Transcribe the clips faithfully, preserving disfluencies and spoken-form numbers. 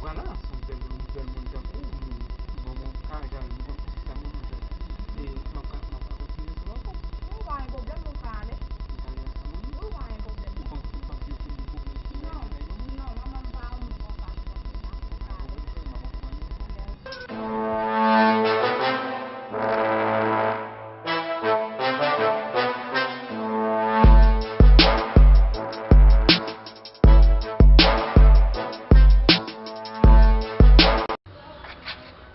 Vwala, se yon bèl, bèl moun tankou w, m ban w kajal, m konn sa mwen menm. E m ap ka, m ap ka kontinye sou avè w. Wi, pa gen pwoblèm, nou ka ale. Nou ka ale ansanm, wi? Wi, pa gen pwoblèm. Ou panse, ou panse yo fin gen pwoblèm sou bagay manman? Non, non, manman m pa yon moun konsa, li konn fè sa. Nou ka ale. M ap anfòme w.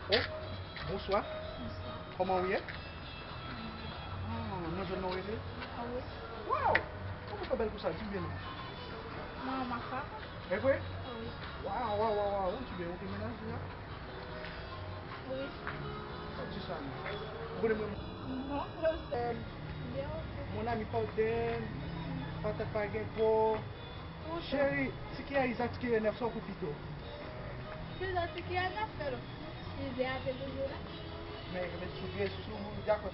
Oh, bonswa. Bonswa. Kòman w ye? Ah, nan zòn nan w rete? Ah, wi. Waw! Kòman w fè bèl konsa? Di m byen non. Mwen, Maka. E vre? Ah, wi. Waw, waw, waw, waw. Ou ti byen, ou gen mennaj deja? Wi. Sa di sa non. Ou konnen mwen? Non, non, sè. Byen, ok. Mon ami, pardon. Patat pa gen po. Cheri, ti kiyè Iza, ti kiyè nèf, sa w kou pito? Pito ti kiyè nèf, men non. Iza te toujou la. Men, men sou vre, sou, dakò.